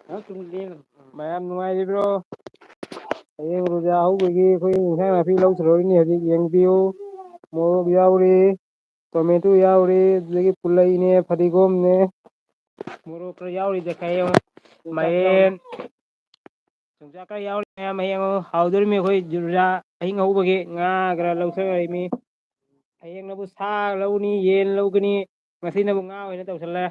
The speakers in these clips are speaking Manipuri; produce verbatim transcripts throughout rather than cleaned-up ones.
ꯅꯪ ꯇꯨꯡ ꯂꯦꯡꯒꯅꯨ꯫ ꯃꯌꯥꯝ ꯅꯨꯡꯉꯥꯏꯔꯤꯕ꯭ꯔꯣ? ꯍꯌꯦꯡ ꯔꯣꯖꯥ ꯍꯧꯕꯒꯤ ꯑꯩꯈꯣꯏ ꯏꯟꯁꯥꯡ ꯅꯥꯄꯤ ꯂꯧ ꯆꯠꯂꯨꯔꯤꯅꯤ꯫ ꯍꯧꯖꯤꯛ ꯌꯦꯡꯕꯤꯌꯨ, ꯃꯣꯔꯣꯛ ꯌꯥꯎꯔꯤ, ꯇꯣꯃꯦꯇꯣ ꯌꯥꯎꯔꯤ, ꯑꯗꯨꯗꯒꯤ ꯄꯨꯂꯩꯅꯦ, ꯐꯗꯤꯒꯣꯝꯅꯦ, ꯃꯣꯔꯣꯛ ꯈꯔ ꯌꯥꯎꯔꯤꯗ ꯈꯔ ꯌꯦꯡꯉꯣ꯫ ꯃꯥꯏꯔꯦꯟ, ꯌꯣꯡꯆꯥꯛ ꯈꯔ ꯌꯥꯎꯔꯤ ꯃꯌꯥꯝ꯫ ꯍꯌꯦꯡ ꯍꯥꯎꯗꯣꯔꯤꯃꯤ ꯑꯩꯈꯣꯏ ꯔꯣꯖꯥ ꯑꯍꯤꯡ ꯍꯧꯕꯒꯤ ꯉꯥ ꯈꯔ ꯂꯧꯊꯔꯛꯏꯃꯤ꯫ ꯍꯌꯦꯡꯅꯕꯨ ꯁꯥ ꯂꯧꯅꯤ, ꯌꯦꯟ ꯂꯧꯒꯅꯤ, ꯉꯁꯤꯅꯕꯨ ꯉꯥ ꯑꯣꯏꯅ ꯇꯧꯁꯜꯂꯦ꯫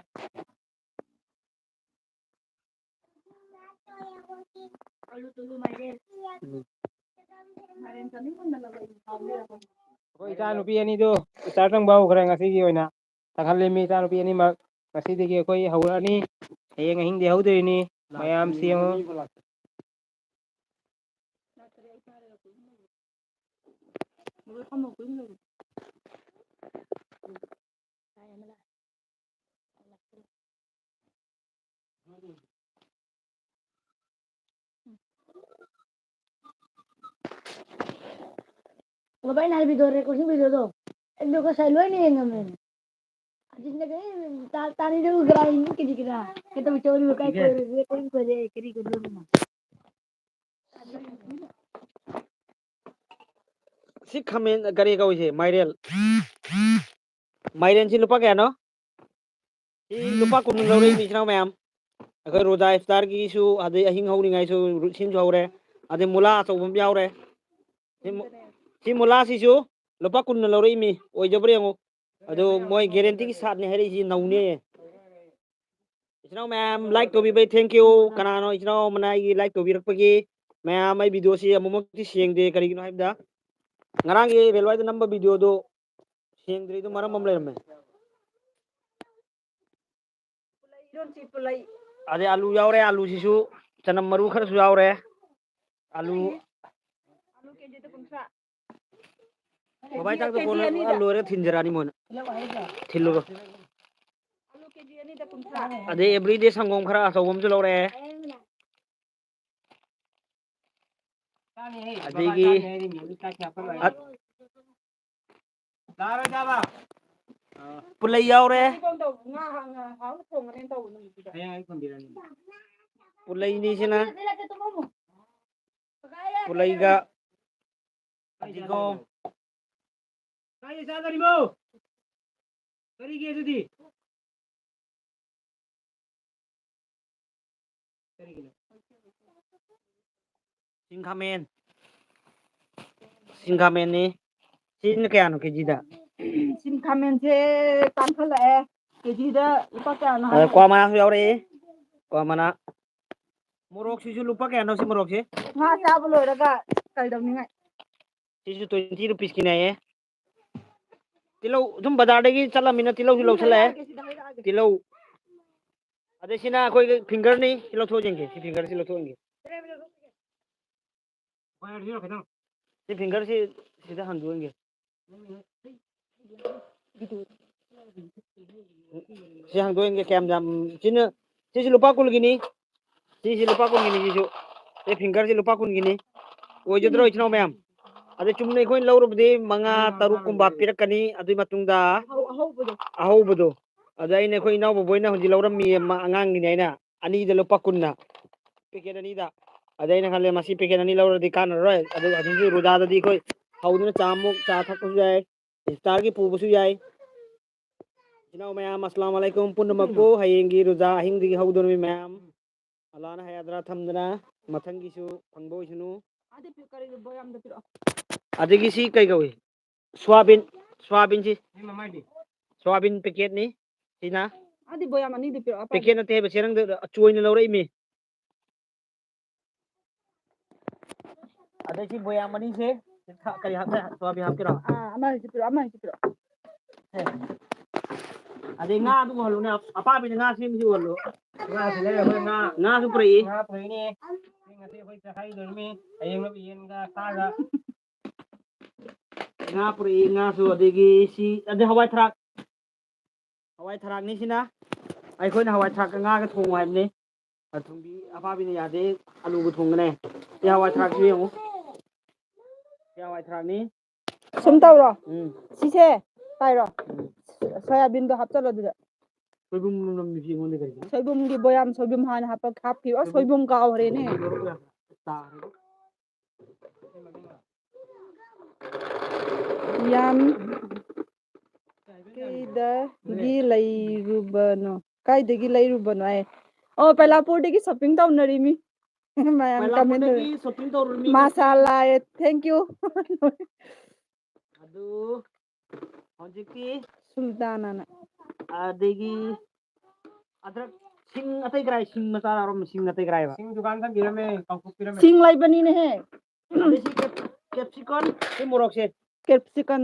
ꯑꯩꯈꯣꯏ ꯏꯆꯥ ꯅꯨꯄꯤ ꯑꯅꯤꯗꯣ ꯏꯁꯇꯥꯔ ꯇꯝꯕ ꯍꯧꯈ꯭ꯔꯦ꯫ ꯉꯁꯤꯒꯤ ꯑꯣꯏꯅ ꯇꯥꯈꯠꯂꯦ꯫ ꯃꯤ ꯏꯆꯥ ꯅꯨꯄꯤ ꯑꯅꯤꯃꯛ ꯉꯁꯤꯗꯒꯤ ꯑꯩꯈꯣꯏ ꯍꯧꯔꯛꯑꯅꯤ꯫ ꯍꯌꯦꯡ ꯑꯍꯤꯡꯗꯤ ꯍꯧꯗꯣꯏꯅꯤ꯫ ꯃꯌꯥꯝ ꯁꯦꯝꯃꯨ꯫ ꯕꯥꯏ, ꯅꯍꯥꯟ ꯚꯤꯗꯤꯑꯣ ꯔꯦꯀꯣꯔꯗꯤꯡ ꯚꯤꯗꯤꯑꯣꯗꯣ ꯑꯩꯗꯣ ꯉꯁꯥꯏ ꯂꯣꯏꯅ ꯌꯦꯡꯉꯝꯃꯦ꯫ ꯑꯗꯨꯅ ꯀꯩ ꯇꯥ-, ꯇꯥꯅꯤꯡꯗꯕ ꯒ꯭ꯔꯥꯎꯟ ꯀꯔꯤ ꯀꯔꯥ ꯀꯩꯗꯧ ꯆꯧꯔꯤꯕ ꯀꯥꯏ ꯀꯣꯏꯔꯨꯒꯦ, ꯀꯔꯤ ꯀꯣꯏꯔꯦ, ꯀꯔꯤ ꯀꯣꯏꯔꯨꯕꯅꯣ? ꯁꯤ ꯈꯥꯃꯦꯟ ꯀꯔꯤ ꯀꯧꯏꯁꯦ? ꯃꯥꯏꯔꯦꯜ꯫ ꯃꯥꯏꯔꯦꯟꯁꯤ ꯂꯨꯄꯥ ꯀꯌꯥꯅꯣ? ꯁꯤ ꯂꯨꯄꯥ ꯀꯨꯟ ꯂꯧꯔꯛꯏꯅꯤ, ꯏꯆꯤꯟ ꯏꯅꯥꯎ ꯃꯌꯥꯝ꯫ ꯑꯩꯈꯣꯏ ꯔꯣꯖꯥ ꯏꯐꯇꯥꯔꯒꯤꯁꯨ, ꯑꯗꯩ ꯑꯍꯤꯡ ꯍꯧꯔꯤꯉꯩꯁꯨ ꯔꯨꯠꯁꯤꯟꯁꯨ ꯍꯧꯔꯦ꯫ ꯑꯗꯩ ꯃꯨꯂꯥ ꯑꯆꯧꯕ ꯑꯃ ꯌꯥꯎꯔꯦ꯫ ꯁꯤ ꯃꯨ-, ꯁꯤ ꯃꯨꯂꯥꯁꯤꯁꯨ ꯂꯨꯄꯥ ꯀꯨꯟꯅ ꯂꯧꯔꯛꯏꯃꯤ꯫ ꯑꯣꯏꯗꯕ꯭ꯔꯥ ꯌꯦꯡꯉꯨ꯫ ꯑꯗꯨ ꯃꯣꯏ ꯒꯦꯔꯦꯟꯇꯤꯒꯤ ꯁꯥꯠꯅꯤ ꯍꯥꯏꯔꯛꯏꯁꯤ ꯅꯧꯅꯦ꯫ ꯏꯆꯤꯟ ꯏꯅꯥꯎ ꯃꯌꯥꯝ ꯂꯥꯏꯛ ꯇꯧꯕꯤꯕꯩ thank you꯫ ꯀꯅꯥꯅꯣ ꯏꯆꯤꯟ ꯏꯅꯥꯎ ꯑꯃꯅ ꯑꯩꯒꯤ ꯂꯥꯏꯛ ꯇꯧꯕꯤꯔꯛꯄꯒꯤ? ꯃꯌꯥꯝ ꯑꯩ ꯚꯤꯗꯤꯑꯣꯁꯤ ꯑꯃꯨꯛꯃꯛꯇꯤ ꯁꯦꯡꯗꯦ꯫ ꯀꯔꯤꯒꯤꯅꯣ ꯍꯥꯏꯕꯗ ꯉꯔꯥꯡꯒꯤ ꯔꯦꯜꯋꯥꯏꯗ ꯅꯝꯕ ꯚꯤꯗꯤꯑꯣꯗꯣ ꯁꯦꯡꯗ꯭ꯔꯤꯗꯣ ꯃꯔꯝ ꯑꯃ ꯂꯩꯔꯝꯃꯦ꯫ ꯏꯔꯣꯟꯁꯤ ꯄꯨꯂꯩ꯫ ꯑꯗꯩ ꯑꯂꯨ ꯌꯥꯎꯔꯦ, ꯑꯂꯨꯁꯤꯁꯨ ꯆꯅꯝ ꯃꯔꯨ ꯈꯔꯁꯨ ꯌꯥꯎꯔꯦ꯫ ꯑꯂꯨ ꯑꯂꯨ ꯀꯦꯖꯤꯗ ꯀꯨꯟꯊ꯭ꯔꯥ꯫ ꯕꯕꯥꯏ ꯆꯥꯛꯇꯣ ꯀꯦꯖꯤ ꯀꯣꯟꯅ ꯑꯅꯤꯗ꯫ ꯂꯣꯏꯔꯒ ꯊꯤꯟꯖꯔꯛꯑꯅꯤ ꯃꯣꯏꯅ꯫ ꯊꯤꯜꯂꯨꯔꯣ꯫ ꯑꯂꯨ ꯀꯦꯖꯤ ꯑꯅꯤꯗ ꯀꯨꯟꯊ꯭ꯔꯥ꯫ ꯑꯗꯩ everyday ꯁꯪꯒꯣꯝ ꯈꯔ ꯑꯆꯧꯕ ꯑꯃꯁꯨ ꯂꯧꯔꯛꯑꯦ꯫ ꯑꯗꯒꯤ ꯑꯠ-, ꯄꯨꯂꯩ ꯌꯥꯎꯔꯦ꯫ ꯄꯨꯂꯩꯅꯤ ꯁꯤꯅ꯫ ꯄꯨꯂꯩꯒ ꯐꯗꯤꯒꯣꯝ꯫ ꯀꯥꯏꯗ ꯆꯥꯗꯣꯔꯤꯃꯣ? ꯀꯔꯤꯒꯤ ꯑꯗꯨꯗꯤ? ꯀꯔꯤꯒꯤꯅꯣ? ꯆꯤꯡ ꯈꯥꯃꯦꯟ꯫ ꯆꯤꯡ ꯈꯥꯃꯦꯟꯅꯤ꯫ ꯁꯤꯅ ꯀꯌꯥꯅꯣ ꯀꯦꯖꯤꯗ? ꯆꯤꯡ ꯈꯥꯃꯦꯟꯁꯦ ꯇꯥꯡꯈꯠꯂꯛꯑꯦ꯫ ꯀꯦꯖꯤꯗ ꯂꯨꯄꯥ ꯀꯌꯥꯅꯣ ꯑ, ꯍꯥꯏꯔꯣ? ꯀ꯭ꯋꯥ ꯃꯅꯥꯁꯨ ꯌꯥꯎꯔꯛꯑꯦ꯫ ꯀ꯭ꯋꯥ ꯃꯅꯥ꯫ ꯃꯣꯔꯣꯛꯁꯤꯁꯨ ꯂꯨꯄꯥ ꯀꯌꯥꯅꯣ ꯁꯤ ꯃꯣꯔꯣꯛꯁꯦ? ꯉꯥ ꯆꯥꯕ ꯂꯣꯏꯔꯒ ꯀꯩꯗꯧꯅꯤꯡꯉꯥꯏ? ꯁꯤꯁꯨ twenty rupeesꯀꯤꯅꯦꯌꯦ꯫ ꯇꯤꯜꯍꯧ ꯁꯨꯝ ꯕꯖꯥꯔꯗꯒꯤ ꯆꯠꯂꯝꯃꯤꯅ ꯇꯤꯜꯍꯧꯁꯨ ꯂꯧꯁꯜꯂꯛꯑꯦ꯫ ꯁꯤꯗ ꯍꯥꯏꯔꯛꯑꯒꯦ, ꯁꯤꯗ ꯍꯥꯏꯔꯛꯑꯒꯦ꯫ ꯇꯤꯜꯍꯧ꯫ ꯑꯗꯩ ꯁꯤꯅ ꯑꯩꯈꯣꯏꯒꯤ fingerꯅꯤ꯫ ꯁꯤ ꯂꯧꯊꯣꯛꯑ ꯌꯦꯡꯒꯦ꯫ ꯁꯤ fingerꯁꯤ ꯂꯧꯊꯣꯛꯑ ꯌꯦꯡꯒꯦ꯫ ꯁꯤ fingerꯁꯤ ꯁꯤꯗ ꯍꯟꯗꯣꯛꯑ ꯌꯦꯡꯒꯦ꯫ ꯁꯤ ꯍꯥꯡꯗꯣꯛꯑꯒꯦ ꯀꯌꯥꯝ ꯌꯥꯝ꯫ ꯁꯤꯅ, ꯁꯤꯁꯤ ꯂꯨꯄꯥ ꯀꯨꯟꯒꯤꯅꯤ꯫ ꯁꯤꯁꯤ ꯂꯨꯄꯥ ꯀꯨꯟꯒꯤꯅꯤ ꯁꯤꯁꯨ꯫ ꯁꯤ fingerꯁꯤ ꯂꯨꯄꯥ ꯀꯨꯟꯒꯤꯅꯤ꯫ ꯑꯣꯏꯖꯗ꯭ꯔꯣ ꯏꯆꯤꯟ ꯏꯅꯥꯎ ꯃꯌꯥꯝ? ꯑꯗꯩ ꯆꯨꯝꯅ ꯑꯩꯈꯣꯏꯅ ꯂꯧꯔꯨꯕꯗꯤ ꯃꯉꯥ, ꯇꯔꯨꯛ ꯀꯨꯝꯕ ꯄꯤꯔꯛꯀꯅꯤ꯫ ꯑꯗꯨꯒꯤ ꯃꯇꯨꯡꯗ ꯑꯍꯧ-, ꯑꯍꯧꯕꯗꯣ꯫ ꯑꯍꯧꯕꯗꯣ꯫ ꯑꯗ ꯑꯩꯅ ꯑꯩꯈꯣꯏ ꯏꯅꯥꯎꯕꯣꯏꯅ ꯍꯧꯖꯤꯛ ꯂꯧꯔꯝꯃꯤ ꯑꯃ ꯑꯉꯥꯡꯒꯤꯅꯤ ꯍꯥꯏꯅ ꯑꯅꯤꯗ ꯂꯨꯄꯥ ꯀꯨꯟꯅ꯫ Packet ꯑꯅꯤꯗ꯫ ꯑꯗ ꯑꯩꯅ ꯈꯜꯂꯦ ꯃꯁꯤ packet ꯑꯅꯤ ꯂꯧꯔꯗꯤ ꯀꯥꯟꯅꯔꯔꯣꯏ꯫ ꯑꯗꯨ ꯑꯗꯨꯁꯨ ꯔꯨꯗꯥꯗꯗꯤ ꯑꯩꯈꯣꯏ ꯍꯧꯗꯨꯅ ꯆꯥꯃꯨꯛ ꯆꯥ ꯊꯛꯄꯁꯨ ꯌꯥꯏ꯫ ꯏꯐꯇꯥꯔꯒꯤ ꯄꯨꯕꯁꯨ ꯌꯥꯏ꯫ ꯏꯆꯤꯟ ꯏꯅꯥꯎ ꯃꯌꯥꯝ, ꯑꯁꯂꯥꯃꯨ ꯑꯂꯥꯏꯀꯨꯝ ꯄꯨꯝꯅꯃꯛꯄꯨ꯫ ꯍꯌꯦꯡꯒꯤ ꯔꯨꯖꯥ ꯑꯍꯤꯡꯗꯒꯤ ꯍꯧꯗꯣꯔꯤꯕ ꯃꯌꯥꯝ꯫ ꯑꯜꯂꯥꯅ ꯍꯌꯥꯗ꯭ꯔꯥ ꯊꯝꯗꯅ ꯃꯊꯪꯒꯤꯁꯨ ꯐꯪꯕ ꯑꯣꯏꯁꯅꯨ꯫ ꯑꯥꯗ ꯄꯤ-, ꯀꯔꯤ ꯕꯣꯌꯥꯝꯗ ꯄꯤꯔꯛꯑꯣ꯫ ꯑꯗꯒꯤ ꯁꯤ ꯀꯩ ꯀꯧꯏ? ꯁꯣꯌꯥꯕꯤꯟ, ꯁꯣꯌꯥꯕꯤꯟꯁꯤ꯫ ꯁꯤ ꯃꯃꯥꯏꯗꯤ? ꯁꯣꯌꯥꯕꯤꯟ packetꯅꯤ꯫ ꯁꯤꯅ ꯑꯥꯗꯤ ꯕꯣꯌꯥꯝ ꯑꯅꯤꯗꯨ ꯄꯤꯔꯛꯑꯣ, ꯑꯄꯥꯕꯤ꯫ Packet ꯅꯠꯇꯦ ꯍꯥꯏꯕ, ꯆꯦꯔꯪꯗ ꯆꯣꯏꯅ ꯂꯧꯔꯛꯏꯃꯤ꯫ ꯑꯗꯩ ꯁꯤ ꯕꯣꯌꯥꯝ ꯑꯅꯤꯁꯦ ꯀꯔꯤ ꯍꯥꯞꯀꯦ? ꯁꯣꯌꯥꯕꯤꯟ ꯍꯥꯞꯀꯦꯔꯣ? ꯑꯥ, ꯑꯃ ꯍꯦꯛꯇ ꯄꯤꯔꯛꯑꯣ, ꯑꯃ ꯍꯦꯛꯇ ꯄꯤꯔꯛꯑꯣ꯫ ꯑꯦ꯫ ꯑꯗꯩ ꯉꯥꯗꯨ ꯎꯍꯜꯂꯨꯅꯦ, ꯑꯄꯥꯕꯤꯗ ꯉꯥ ꯁꯦꯝꯕꯁꯤ ꯎꯍꯜꯂꯨ꯫ ꯉꯥꯁꯤ ꯂꯩꯔꯦ ꯑꯩꯈꯣꯏ ꯉꯥ꯫ ꯉꯥꯁꯨ ꯄꯨꯔꯛꯏ꯫ ꯉꯥ ꯄꯨꯔꯛꯏꯅꯦ꯫ ꯉꯁꯤ ꯑꯩꯈꯣꯏ ꯆꯥꯛꯈꯥꯏꯗꯧꯔꯤꯃꯤ꯫ ꯍꯌꯦꯡꯅ ꯌꯦꯟꯒ ꯁꯥꯒ꯫ ꯉꯥ ꯄꯨꯔꯛꯏ, ꯉꯥꯁꯨ, ꯑꯗꯒꯤ ꯁꯤ, ꯑꯗꯩ ꯍꯋꯥꯏ ꯊ꯭ꯔꯥꯛ꯫ ꯍꯋꯥꯏ ꯊ꯭ꯔꯥꯛꯅꯤ ꯁꯤꯅ꯫ ꯑꯩꯈꯣꯏꯅ ꯍꯋꯥꯏ ꯊ꯭ꯔꯥꯛꯀ ꯉꯥꯒ ꯊꯣꯡꯉꯨ ꯍꯥꯏꯕꯅꯤ꯫ ꯑ, ꯊꯣꯡꯕꯤ ꯑꯄꯥꯕꯤꯅ ꯌꯥꯗꯦ, ꯑꯂꯨꯒ ꯊꯣꯡꯒꯅꯦ꯫ ꯁꯤ ꯍꯋꯥꯏ ꯊ꯭ꯔꯥꯛꯁꯤ ꯌꯦꯡꯉꯨ꯫ ꯁꯤ ꯍꯋꯥꯏ ꯊ꯭ꯔꯥꯛꯅꯤ꯫ ꯁꯨꯝ ꯇꯧꯔꯣ꯫ ꯎꯝ꯫ ꯁꯤꯁꯦ ꯄꯥꯏꯔꯣ꯫ ꯎꯝ꯫ ꯁꯣꯌꯥꯕꯤꯟꯗꯣ ꯍꯥꯞꯆꯜꯂꯣ ꯑꯗꯨꯗ꯫ ꯁꯣꯏꯕꯨꯝ ꯅꯝꯃꯤꯁꯤ ꯑꯩꯉꯣꯟꯗ ꯀꯔꯤꯒꯤꯅꯣ? ꯁꯣꯏꯕꯨꯝꯒꯤ ꯕꯣꯌꯥꯝ, ꯁꯣꯏꯕꯨꯝ ꯍꯥꯟꯅ ꯍꯥꯞꯄ, ꯍꯥꯞꯈꯤꯕ꯫ ꯑꯁ, ꯁꯣꯏꯕꯨꯝ ꯀꯥꯎꯈ꯭ꯔꯦꯅꯦ꯫ ꯇꯥꯈ꯭ꯔꯦ꯫ ꯌꯥꯝ ꯀꯩꯗꯒꯤ ꯂꯩꯔꯨꯕꯅꯣ? ꯀꯥꯏꯗꯒꯤ ꯂꯩꯔꯨꯕꯅꯣ ꯍꯥꯏ? ꯑꯣ, ꯄꯩꯂꯥꯄꯨꯔꯗꯒꯤ shopping ꯇꯧꯅꯔꯤꯃꯤ꯫ ꯃꯌꯥꯝ comment ꯇꯧꯔꯤ꯫ ꯄꯩꯂꯥꯄꯨꯔꯗꯒꯤ shopping ꯇꯧꯔꯨꯔꯤꯃꯤ꯫ ꯃꯥꯁꯥ ꯂꯥꯛꯑꯦ, thank you꯫ ꯑꯗꯨ ꯍꯧꯖꯤꯛꯇꯤ ꯁꯨꯜꯇꯥꯅꯥꯅ꯫ ꯑꯗꯒꯤ ꯑꯗ꯭ꯔꯛ, ꯁꯤꯡ ꯑꯇꯩ ꯀꯔꯥꯏ? ꯁꯤꯡ ꯃꯆꯥ ꯌꯥꯎꯔꯝꯃꯤ, ꯁꯤꯡ ꯑꯇꯩ ꯀꯔꯥꯏꯕ? ꯁꯤꯡ ꯗꯨꯀꯥꯟ ꯊꯝꯕꯤꯔꯝꯃꯦ, ꯀꯥꯎꯊꯣꯛꯄꯤꯔꯝꯃꯦ꯫ ꯁꯤꯡ ꯂꯩꯕꯅꯤꯅꯦꯍꯦ꯫ ꯑꯗꯩ ꯁꯤ cap-, capsicum, ꯁꯤ ꯃꯣꯔꯣꯛꯁꯦ꯫ Capsicum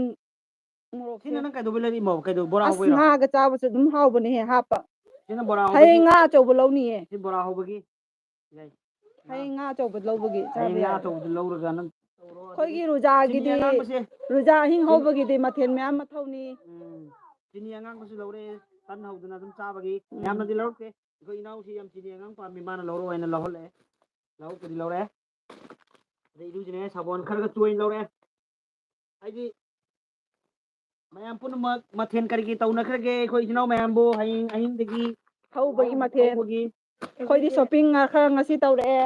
ꯃꯣꯔꯣꯛꯁꯦ꯫ ꯁꯤꯅ ꯅꯪ ꯀꯩꯗꯧꯕꯩ ꯂꯩꯔꯤꯃꯣ? ꯀꯩꯗꯧ-, ꯕꯣꯔꯥ ꯑꯁ, ꯍꯧꯕꯩꯔꯣ? ꯉꯥꯒ ꯆꯥꯕꯁꯨ ꯑꯗꯨꯝ ꯍꯥꯎꯕꯅꯦꯍꯦ, ꯍꯥꯞꯄ꯫ ꯁꯤꯅ ꯕꯣꯔꯥ ꯍꯌꯦꯡ ꯍꯧꯕꯒꯤ, ꯉꯥ ꯑꯆꯧꯕ ꯂꯧꯅꯤꯌꯦ꯫ ꯁꯤ ꯕꯣꯔꯥ ꯍꯧꯕꯒꯤ꯫ ꯌꯥꯏ꯫ ꯍꯌꯦꯡ ꯉꯥ ꯑꯆꯧꯕ ꯂꯧꯕꯒꯤ ꯆꯥꯕ ꯍꯌꯦꯡ ꯉꯥ ꯌꯥꯏ꯫ ꯑꯆꯧꯕꯗꯨ ꯂꯧꯔꯒ ꯅꯪ ꯇꯧꯔꯣ꯫ ꯑꯗꯨꯗꯤ ꯑꯩꯈꯣꯏꯒꯤ ꯆꯤꯅꯤ ꯔꯨꯖꯥꯒꯤꯗꯤ, ꯑꯉꯥꯡꯕꯁꯦ꯫ ꯔꯨꯖꯥ ꯑꯍꯤꯡ ꯆꯤꯅꯤ ꯍꯧꯕꯒꯤꯗꯤ ꯃꯊꯦꯜ ꯃꯌꯥꯝ ꯑꯃ ꯊꯧꯅꯤ꯫ ꯎꯝ꯫ ꯆꯤꯅꯤ ꯑꯉꯥꯡꯕꯁꯨ ꯂꯧꯔꯦ, ꯇꯟ ꯍꯧꯗꯅ ꯑꯗꯨꯝ ꯆꯥꯕꯒꯤ꯫ ꯎꯝ꯫ ꯌꯥꯝꯅꯗꯤ ꯂꯧꯔꯛꯇꯦ꯫ ꯑꯩꯈꯣꯏ ꯏꯅꯥꯎꯁꯤ ꯌꯥꯝ ꯆꯤꯅꯤ ꯑꯉꯥꯡ ꯄꯥꯝꯃꯤ, ꯃꯥꯅ ꯂꯧꯔꯛꯑꯣ ꯍꯥꯏꯅ ꯂꯧꯍꯜꯂꯛꯑꯦ꯫ ꯂꯧꯔꯛꯄꯗꯤ ꯂꯧꯔꯦ꯫ ꯑꯗꯩ ꯏꯔꯨꯁꯤꯅꯦ, ꯁꯥꯄꯣꯟ ꯈꯔꯒ ꯆꯣꯏꯅ ꯂꯧꯔꯛꯑꯦ꯫ ꯍꯥꯏꯗꯤ ꯃꯌꯥꯝ ꯄꯨꯝꯅꯃꯛ ꯃꯊꯦꯜ ꯀꯔꯤ ꯀꯔꯤ ꯇꯧꯅꯈ꯭ꯔꯒꯦ ꯑꯩꯈꯣꯏ ꯏꯆꯤꯟ ꯏꯅꯥꯎ ꯃꯌꯥꯝꯕꯨ? ꯍꯌꯦꯡ ꯑꯍꯤꯡꯗꯒꯤ ꯍꯧꯕꯒꯤ ꯃꯊꯦꯜ꯫ ꯍꯧꯕꯒꯤ꯫ ꯑꯩꯈꯣꯏꯗꯤ shopping ꯈꯔ ꯉꯁꯤ ꯇꯧꯔꯛꯑꯦ꯫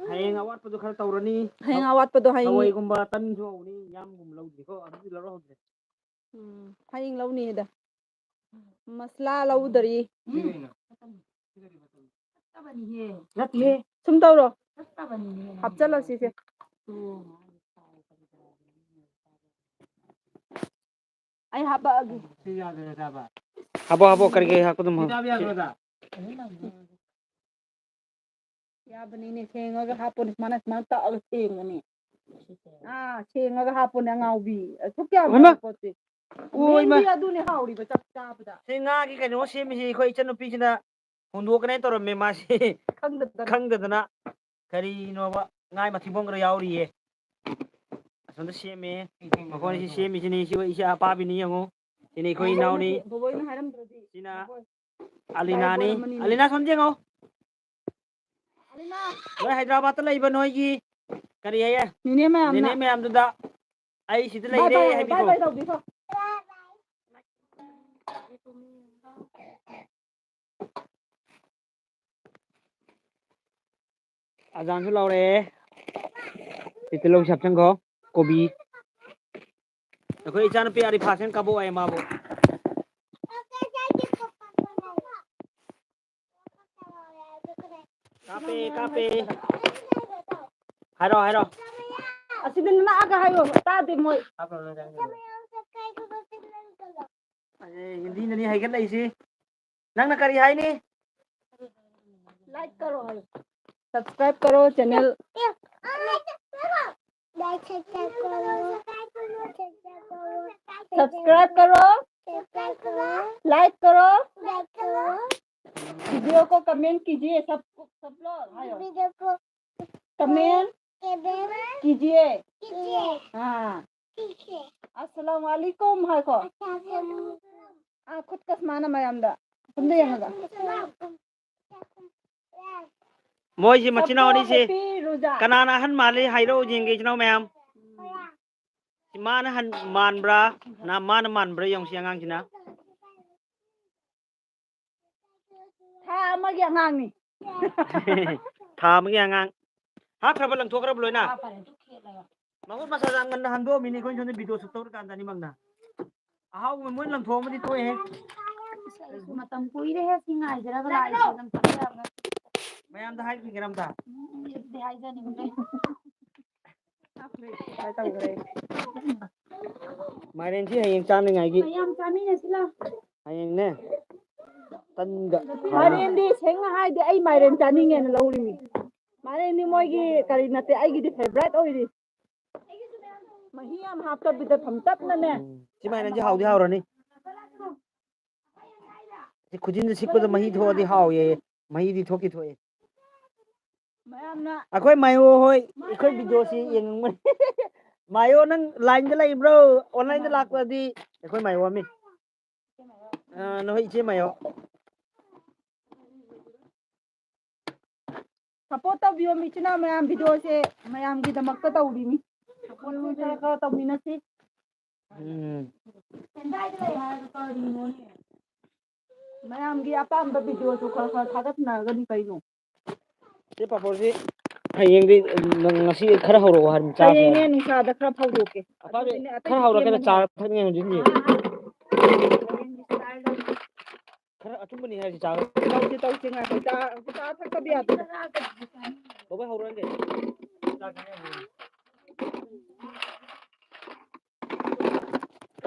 ꯍꯌꯦꯡ ꯑꯋꯥꯠꯄꯗꯣ ꯈꯔ ꯇꯧꯔꯅꯤ꯫ ꯍꯌꯦꯡ ꯑꯋꯥꯠꯄꯗꯣ ꯍꯌꯦꯡ꯫ ꯊꯔꯣꯏꯒꯨꯝꯕ ꯇꯟꯁꯨ ꯍꯧꯅꯤ, ꯌꯥꯝꯒꯨꯝꯕ ꯂꯧꯗ꯭ꯔꯤꯀꯣ, ꯑꯗꯨꯗꯤ ꯂꯧꯔꯛꯍꯧꯗ꯭ꯔꯦ꯫ ꯎꯝ, ꯍꯌꯦꯡ ꯂꯧꯅꯤꯗ꯫ ꯃꯁꯂꯥ ꯂꯧꯗꯔꯤ꯫ ꯅꯠꯇꯦꯍꯦ꯫ ꯁꯨꯝ ꯇꯧꯔꯣ꯫ ꯍꯥꯞꯆꯜꯂꯣ ꯁꯤꯁꯦ꯫ ꯑꯩ ꯍꯥꯄꯛꯑꯒꯦ꯫ ꯍꯥꯄꯣ, ꯍꯥꯄꯣ, ꯀꯔꯤ ꯀꯔꯤ ꯍꯥꯞꯀꯗꯕꯅꯣ? ꯌꯥꯕꯅꯤꯅꯦ, ꯁꯦꯡꯉꯒ ꯍꯥꯞꯄꯣꯅꯦ꯫ ꯁꯨꯃꯥꯏꯅ, ꯁꯨꯃꯥꯏꯅ ꯇꯛꯑꯒ ꯁꯦꯡꯕꯅꯦ꯫ ꯑꯥ, ꯁꯦꯡꯉꯒ ꯍꯥꯞꯄꯣꯅꯦ, ꯑꯉꯥꯎꯕꯤ꯫ ꯑꯁꯨꯛ ꯌꯥꯝꯕ ꯍꯩꯃꯥ! ꯄꯣꯠꯁꯦ꯫ ꯑꯣ, ꯏꯃꯥ! ꯃꯦꯟꯗꯤ ꯑꯗꯨꯅꯦ ꯍꯥꯎꯔꯤꯕ ꯆꯥꯛ ꯆꯥꯕꯗ꯫ ꯁꯤ ꯉꯥꯒꯤ ꯀꯩꯅꯣ ꯁꯦꯝꯃꯤꯁꯤ ꯑꯩꯈꯣꯏ ꯏꯆꯟꯅꯨꯄꯤꯁꯤꯅ ꯍꯨꯟꯗꯣꯛꯀꯅꯦ ꯇꯧꯔꯝꯃꯦ ꯃꯥꯁꯤ꯫ ꯈꯪꯗꯗꯅ꯫ ꯈꯪꯗꯗꯅ꯫ ꯀꯔꯤꯅꯣꯕ? ꯉꯥ ꯃꯊꯤꯕꯣꯡ ꯈꯔ ꯌꯥꯎꯔꯤꯌꯦ꯫ ꯑꯁꯣꯝꯗ ꯁꯦꯝꯃꯦ꯫ ꯃꯈꯣꯏꯅ ꯁꯤ ꯁꯦꯝꯃꯤꯁꯤꯅꯤ꯫ ꯁꯤ ꯏꯆꯥ ꯑꯄꯥꯕꯤꯅꯤ ꯌꯦꯡꯉꯨ꯫ ꯁꯤꯅ ꯑꯩꯈꯣꯏ ꯏꯅꯥꯎꯅꯤ꯫ ꯕꯣꯕꯣꯏꯅ ꯍꯥꯏꯔꯝꯗ꯭ꯔꯗꯤ꯫ ꯁꯤꯅ ꯕꯣꯕꯣꯏ꯫ ꯑꯂꯤꯅꯥꯅꯤ꯫ ꯂꯥꯏ ꯀꯣꯟ ꯑꯃꯅꯤꯅꯦ꯫ ꯑꯂꯤꯅꯥ ꯁꯣꯝꯗ ꯌꯦꯡꯉꯣ꯫ ꯑꯂꯤꯅꯥ꯫ ꯅꯣꯏ ꯍꯥꯏꯗ꯭ꯔꯕꯥꯗꯇ ꯂꯩꯕ ꯅꯣꯏꯒꯤ ꯀꯔꯤ ꯍꯥꯏꯌꯦ? ꯅꯦꯅꯦ ꯃꯌꯥꯝꯅ꯫ ꯅꯦꯅꯦ ꯃꯌꯥꯝꯗꯨꯗ ꯑꯩ ꯁꯤꯗ ꯕꯥꯏ ꯂꯩꯔꯦ ꯕꯥꯏ, ꯍꯥꯏꯕꯤꯈꯣ꯫ ꯕꯥꯏ ꯕꯥꯏ ꯇꯧꯕꯤꯈꯣ꯫ ꯑꯖꯥꯟꯁꯨ ꯂꯧꯔꯛꯑꯦ꯫ ꯁꯤ ꯇꯤꯜꯍꯧ ꯁꯤ ꯍꯥꯞꯆꯟꯈꯣ꯫ ꯀꯣꯕꯤ꯫ ꯑꯩꯈꯣꯏ ꯏꯆꯥꯅꯨꯄꯤ ꯑꯔꯤꯐꯥꯁꯤꯅ ꯀꯥꯕꯣꯛ ꯍꯥꯏ ꯃꯥꯕꯨ꯫ ꯀꯥꯞꯄꯦ, ꯀꯥꯞꯄꯦ꯫ ꯍꯥꯏꯔꯣ, ꯍꯥꯏꯔꯣ꯫ ꯑꯁꯤꯗ ꯅꯛꯑꯒ ꯍꯥꯏꯌꯣ, ꯇꯥꯗꯦ ꯃꯣꯏ꯫ ꯑꯦ, ꯍꯤꯟꯗꯤꯅꯅꯤ ꯍꯩꯒꯠꯂꯛꯏꯁꯤ꯫ ꯅꯪꯅ ꯀꯔꯤ ꯍꯥꯏꯅꯤ? Like करो ꯍꯥꯏꯌꯣ꯫ Subscribe करो channel। Like subscribe करो। Subscribe करो। Like करो। Video को comment कीजिए सब, सब लोग। हाय। Video को comment comment कीजिए। कीजिए। हाँ। ठीक है। अस्सलाम वालेकुम ꯍꯥꯏꯀꯣ꯫ अस्सलाम वालेकुम। ꯑꯥ, ꯈꯨꯠ ꯀꯁꯃꯥꯅ ꯃꯌꯥꯝꯗ꯫ ꯁꯨꯝꯗ ꯌꯦꯡꯉꯒ꯫ ꯃꯣꯏꯁꯤ ꯃꯆꯤꯟ ꯃꯅꯥꯎ ꯑꯅꯤꯁꯦ ꯁꯣꯐꯤ, ꯔꯨꯖꯥ꯫ ꯀꯅꯥꯅ ꯑꯍꯟ ꯃꯥꯜꯂꯤ ꯍꯥꯏꯔꯛꯑꯣ ꯌꯦꯡꯒꯦ, ꯏꯆꯤꯟ ꯏꯅꯥꯎ ꯃꯌꯥꯝ꯫ ꯁꯤ ꯃꯥꯅ ꯍꯟ ꯃꯥꯟꯕ꯭ꯔꯥ? ꯅ ꯃꯥꯅ ꯃꯥꯟꯕ꯭ꯔꯥ ꯌꯦꯡꯉꯨ ꯁꯤ ꯑꯉꯥꯡꯁꯤꯅ꯫ ꯊꯥ ꯑꯃꯒꯤ ꯑꯉꯥꯡꯅꯤ꯫ ꯊꯥ ꯑꯃꯒꯤ ꯑꯉꯥꯡ꯫ ꯍꯥꯞꯈ꯭ꯔꯕ, ꯂꯪꯊꯣꯛꯈ꯭ꯔꯕ ꯂꯣꯏꯅ? ꯍꯥꯞꯈ꯭ꯔꯦ꯫ ꯃꯈꯨꯠ ꯃꯁꯥ ꯌꯥꯝ ꯉꯟꯅ ꯍꯟꯗꯣꯛꯑꯝꯃꯤꯅꯦ, ꯑꯩꯈꯣꯏ ꯁꯣꯝꯗ video shoot ꯇꯧꯔꯤꯀꯥꯟꯗ ꯑꯅꯤꯃꯛꯅ꯫ ꯑꯍꯥꯎꯕ ꯃꯣꯏ ꯂꯪꯊꯣꯛꯑꯝꯃꯗꯤ ꯊꯣꯛꯑꯦꯍꯦ꯫ ꯑꯁ, ꯑꯩꯁꯨ ꯃꯇꯝ ꯀꯨꯏꯔꯦꯍꯦ ꯁꯤ ꯉꯥꯏꯖꯔꯒ ꯂꯥꯛꯏꯁꯦ, ꯅꯪ ꯈꯪꯕ ꯌꯥꯕ ꯅꯠꯇꯦ꯫ ꯃꯌꯥꯝꯗ ꯍꯥꯏꯈꯤꯒꯦꯔꯥ ꯑꯝꯇ? ꯎꯝ, ꯑꯩ ꯑꯗꯨꯗꯤ ꯍꯥꯏꯖꯅꯤꯡꯗ꯭ꯔꯦ꯫ ꯃꯥꯏꯔꯦꯟꯁꯤ ꯍꯌꯦꯡ ꯆꯥꯅꯤꯡꯉꯥꯏꯒꯤ꯫ ꯃꯌꯥꯝ ꯆꯥꯃꯤꯟꯅꯁꯤ ꯂꯥꯎ꯫ ꯍꯌꯦꯡꯅꯦ꯫ ꯇꯟꯒ ꯃꯥꯏꯔꯦꯟꯗꯤ ꯁꯦꯡꯅ ꯍꯥꯏꯗꯤ ꯑꯩ ꯃꯥꯏꯔꯦꯟ ꯆꯥꯅꯤꯡꯉꯦꯅ ꯂꯧꯔꯤꯅꯤ꯫ ꯃꯥꯏꯔꯦꯟꯗꯤ ꯃꯣꯏꯒꯤ ꯀꯔꯤ ꯅꯠꯇꯦ, ꯑꯩꯒꯤꯗꯤ favourite ꯑꯣꯏꯔꯤ꯫ ꯃꯍꯤ ꯌꯥꯝ ꯍꯥꯞꯇꯕꯤꯗ ꯊꯝꯇꯞꯅꯅꯦ꯫ ꯎꯝ꯫ ꯁꯤ ꯃꯥꯏꯔꯦꯟꯁꯤ ꯍꯥꯎꯗꯤ ꯍꯥꯎꯔꯅꯤ꯫ ꯁꯤ ꯈꯨꯖꯤꯟꯁꯦ ꯁꯤꯛꯄꯗ ꯃꯍꯤ ꯊꯣꯛꯑꯗꯤ ꯍꯥꯎꯋꯦꯌꯦ꯫ ꯃꯍꯤꯗꯤ ꯊꯣꯛꯇꯤ ꯊꯣꯛꯑꯦ꯫ ꯃꯌꯥꯝꯅ ꯑꯩꯈꯣꯏ ꯃꯥꯏꯌꯣ ꯍꯣꯏ, ꯑꯩꯈꯣꯏ video ꯁꯤ ꯌꯦꯡꯅꯤꯡꯕꯅꯤ꯫ ꯃꯥꯏꯌꯣ, ꯅꯪ line ꯗ ꯂꯩꯕ꯭ꯔꯣ? Online ꯗ ꯂꯥꯛꯄꯗꯤ ꯑꯩꯈꯣꯏ ꯃꯥꯏꯌꯣ ꯑꯃꯤ꯫ ꯑ, ꯅꯈꯣꯏ ꯏꯆꯦ ꯃꯥꯏꯌꯣ꯫ Support ꯇꯧꯕꯤꯌꯣ, ꯃꯤꯆꯤꯟ ꯃꯅꯥꯎ ꯃꯌꯥꯝ, video ꯁꯦ ꯃꯌꯥꯝꯒꯤꯗꯃꯛꯇ ꯇꯧꯔꯤꯅꯤ꯫ Support ꯁꯦ ꯈꯔ ꯈꯔ ꯇꯧꯃꯤꯟꯅꯁꯤ꯫ ꯎꯝ꯫ ꯃꯌꯥꯝꯒꯤ ꯑꯄꯥꯝꯕ video ꯁꯨ ꯈꯔ ꯈꯔ ꯊꯥꯒꯠꯅꯔꯒꯗꯤ ꯀꯩꯅꯣ? ꯁꯤ ꯄꯥꯐꯣꯔꯁꯤ ꯍꯌꯦꯡꯗꯤ ꯅꯪ ꯉꯁꯤ ꯈꯔ ꯍꯧꯔꯛꯑꯣ ꯍꯥꯏꯕꯅꯤ, ꯆꯥꯁꯦ ꯍꯌꯦꯡꯅꯦ ꯍꯥꯏꯕꯅꯤ꯫ ꯅꯨꯡꯁꯥꯗ ꯈꯔ ꯐꯧꯗꯣꯛꯀꯦ꯫ ꯑꯄꯥꯕꯤ, ꯑꯗꯨꯗꯤꯅꯦ, ꯑꯇꯩ ꯈꯔ ꯍꯧꯔꯛꯀꯦ, ꯁꯦꯝꯃꯅꯤ꯫ ꯆꯥ ꯊꯛꯅꯤꯡꯉꯥꯏ ꯍꯧꯖꯤꯛ ꯍꯧꯖꯤꯛ꯫ ꯍꯌꯦꯡꯒꯤ ꯁꯥꯏꯗ꯫ ꯈꯔ ꯑꯊꯨꯝꯕꯅꯤ ꯍꯥꯏꯔꯗꯤ ꯆꯥ꯫ ꯇꯧꯁꯦ, ꯇꯧꯁꯦ, ꯉꯥꯏꯈꯣ꯫ ꯆꯥ, ꯆꯥ ꯊꯛꯇꯕ ꯌꯥꯗꯦ꯫ ꯕꯕꯥ ꯍꯧꯔꯛꯑꯒꯦ꯫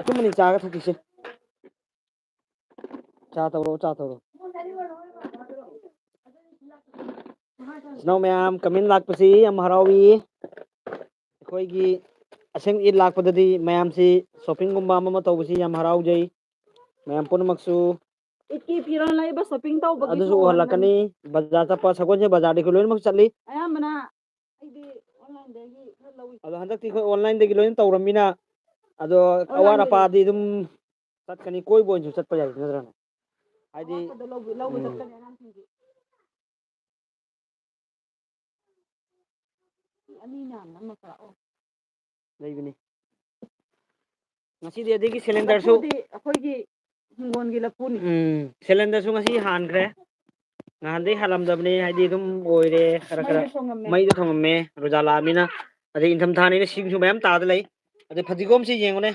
ꯑꯊꯨꯝꯕꯅꯤ ꯆꯥꯒ ꯊꯛꯈꯤꯁꯦ꯫ ꯆꯥ ꯇꯧꯔꯣ, ꯆꯥ ꯇꯧꯔꯣ꯫ ꯏꯆꯤꯟ ꯏꯅꯥꯎ ꯃꯌꯥꯝ, comment ꯂꯥꯛꯄꯁꯤ ꯌꯥꯝ ꯍꯔꯥꯎꯏ꯫ ꯑꯩꯈꯣꯏꯒꯤ ꯑꯁꯦꯡ ꯏꯠ ꯂꯥꯛꯄꯗꯗꯤ ꯃꯌꯥꯝꯁꯤ shoppingꯒꯨꯝꯕ ꯑꯃ ꯑꯃ ꯇꯧꯕꯁꯤ ꯌꯥꯝ ꯍꯔꯥꯎꯖꯩ꯫ ꯃꯌꯥꯝ ꯄꯨꯝꯅꯃꯛꯁꯨ ꯏꯠꯀꯤ ꯐꯤꯔꯣꯜ ꯂꯩꯕ, shopping ꯇꯧꯕꯒꯤꯁꯨ ꯑꯗꯨꯁꯨ ꯎꯍꯜꯂꯛꯀꯅꯤ꯫ ꯎꯍꯜꯂꯛꯀꯅꯤ꯫ ꯕꯖꯥꯔ ꯆꯠꯄ ꯁꯒꯣꯜꯁꯦꯜ ꯕꯖꯥꯔꯗꯒꯤ ꯂꯣꯏꯅꯃꯛ ꯆꯠꯂꯤ꯫ ꯑꯌꯥꯝꯕꯅ ꯑꯩꯗꯤ onlineꯗꯒꯤ ꯈꯔ ꯂꯧꯏ꯫ ꯑꯗꯣ ꯍꯟꯗꯛꯇꯤ ꯑꯩꯈꯣꯏ onlineꯗꯒꯤ ꯂꯣꯏꯅ ꯇꯧꯔꯝꯅꯤꯅ, ꯑꯗꯣ ꯑꯋꯥꯠ onlineꯗꯒꯤ꯫ ꯑꯄꯥꯗꯤ ꯑꯗꯨꯝ ꯆꯠꯀꯅꯤ, ꯀꯣꯏꯕ ꯑꯣꯏꯅꯁꯨ ꯆꯠꯄ ꯌꯥꯏ ꯅꯠꯇ꯭ꯔꯥꯅꯦ? ꯍꯥꯏꯗꯤ ꯑꯋꯥꯠꯄꯗꯣ ꯂꯧꯕ, ꯂꯧꯕ ꯎꯝ꯫ ꯆꯠꯀꯅꯤ ꯑꯉꯥꯡꯁꯤꯡꯒꯤ꯫ ꯃꯤ ꯑꯅꯤ ꯅꯥꯟꯅ ꯑꯃ ꯀꯛꯑꯣ꯫ ꯂꯩꯕꯅꯤ꯫ ꯉꯁꯤꯗꯤ ꯑꯗꯒꯤ cylinderꯁꯨ ꯂꯐꯨꯗꯤ ꯑꯩꯈꯣꯏꯒꯤ ꯍꯤꯡꯒꯣꯜꯒꯤ ꯂꯐꯨꯅꯤ꯫ ꯎꯝ, cylinderꯁꯨ ꯉꯁꯤ ꯍꯥꯟꯈ꯭ꯔꯦ꯫ ꯅꯍꯥꯟꯗꯩ ꯍꯥꯜꯂꯝꯗꯕꯅꯦ, ꯍꯥꯏꯗꯤ ꯑꯗꯨꯝ ꯑꯣꯏꯔꯦ ꯈꯔ ꯈꯔ꯫ ꯃꯩꯗ ꯊꯣꯡꯉꯝꯃꯦ꯫ ꯃꯩꯗ ꯊꯣꯡꯉꯝꯃꯦ, ꯔꯣꯖꯥ ꯂꯥꯛꯑꯃꯤꯅ꯫ ꯑꯗꯩ ꯏꯪꯊꯝꯊꯥꯅꯤꯅ ꯁꯤꯡꯁꯨ ꯃꯌꯥꯝ ꯇꯥꯗ ꯂꯩ꯫ ꯑꯗꯩ ꯐꯗꯤꯒꯣꯝꯁꯤ ꯌꯦꯡꯉꯨꯅꯦ꯫